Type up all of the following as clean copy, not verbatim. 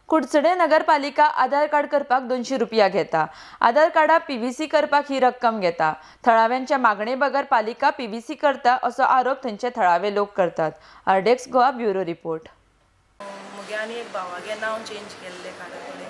कुडचडे नगरपालिका आधार कार्ड करपाक 200 रुपया घेता. आधार कार्डा पीव्हीसी करपाक ही रक्कम घेता. थळाव्यांच्या मागणे बगर पालिका पीव्हीसी करता, असो आरोप थंयचे थळावे लोक करतात. RDX Goa, bureau report. मुगे आनी एक भावागे नांव चेंज केल्लें कार्डा कडेन.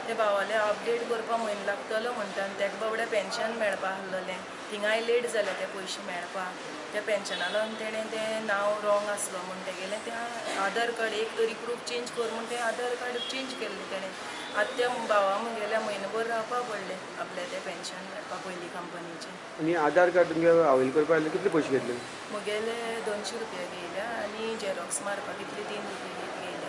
ते भावाले अपडेट करपाक म्हयनो लागतलो म्हणटा आनी तेका बाबड्या पेन्शन मेळपा आसलेलें. थिंगाय लेट जालें ते पयशे मेळपाक. त्या पेन्शना लागून तेणें तें नांव रॉंग आसलो म्हूण तेगेलें तें आधार कार्ड एक तरी प्रूफ चेंज कर म्हूण तें आधार कार्ड चेंज केल्लें तेणें. आतां त्या भावा मुगेल्या म्हयनोभर रावपा पडलें आपल्या तें पेन्शन मेळपा पयलीं कंपनीचें. आनी आधार कार्ड तुमगे अवेल करपाक आयले, कितले पयशे घेतले? मुगेले 200 रुपया घेयल्या आनी झेरॉक्स मारपाक कितले 3 रुपया घेयले.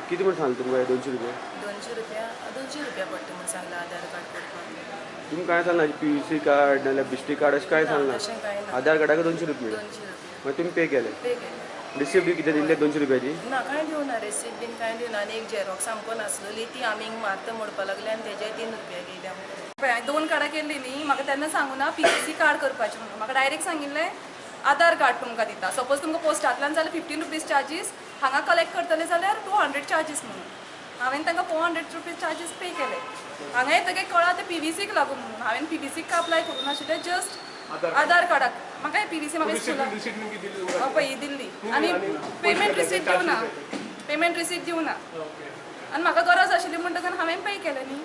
कितें म्हण सांगलें तुमकां 200 रुपया? 200 रुपया, 200 रुपया पडटा म्हूण सांगलां आधार कार्ड करपाक. तुमकां काय सांगलां, पीव्हीसी कार्ड नाजाल्यार बिश्टी कार्ड अशें काय ना, सांगलां? तशें कांय ना. आधार कार्डाक 200 रुपया? 200 रुपया. मागीर तुमी पे केले? पे केले. रिसिप्ट कितें दिल्ले 200 रुपयाची? ना, कांय दिवना, रेसीप बीन कांय दिवना. आनी एक झेरॉक्स सामको नासलेली, ती आमी मारता म्हणपाक लागले आनी तेजे 3 रुपया घेयले आमकां. पळय, हांवें दोन कार्डां केल्ली न्ही, म्हाका तेन्ना सांगूना पीव्हीसी कार्ड करपाचें म्हणून. म्हाका डायरेक्ट सांगिल्लें, आधार कार्ड तुमकां दिता, सपोज तुमकां पोस्टांतल्यान जाल्यार 15 रुपीज चार्जीस, हांगा कलेक्ट करतले जाल्यार 200 चार्जीस म्हणून. हांवें तांकां 400 रुपीज चार्जीस पे केले. हांगा येतकीर कळ्ळां ते पीव्हीसीक लागून म्हणून. हांवें पीव्हीसीक अप्लाय करूं नाशिल्लें, जस्ट आधार कार्डाक. म्हाका पीव्हीसी म्हाका स्कुलाक पळय ही दिल्ली आनी पेमेंट रिसीट दिवना, पेमेंट रिसीट दिवना. आनी म्हाका गरज आशिल्ली म्हणटकच हांवें पे केलें न्ही.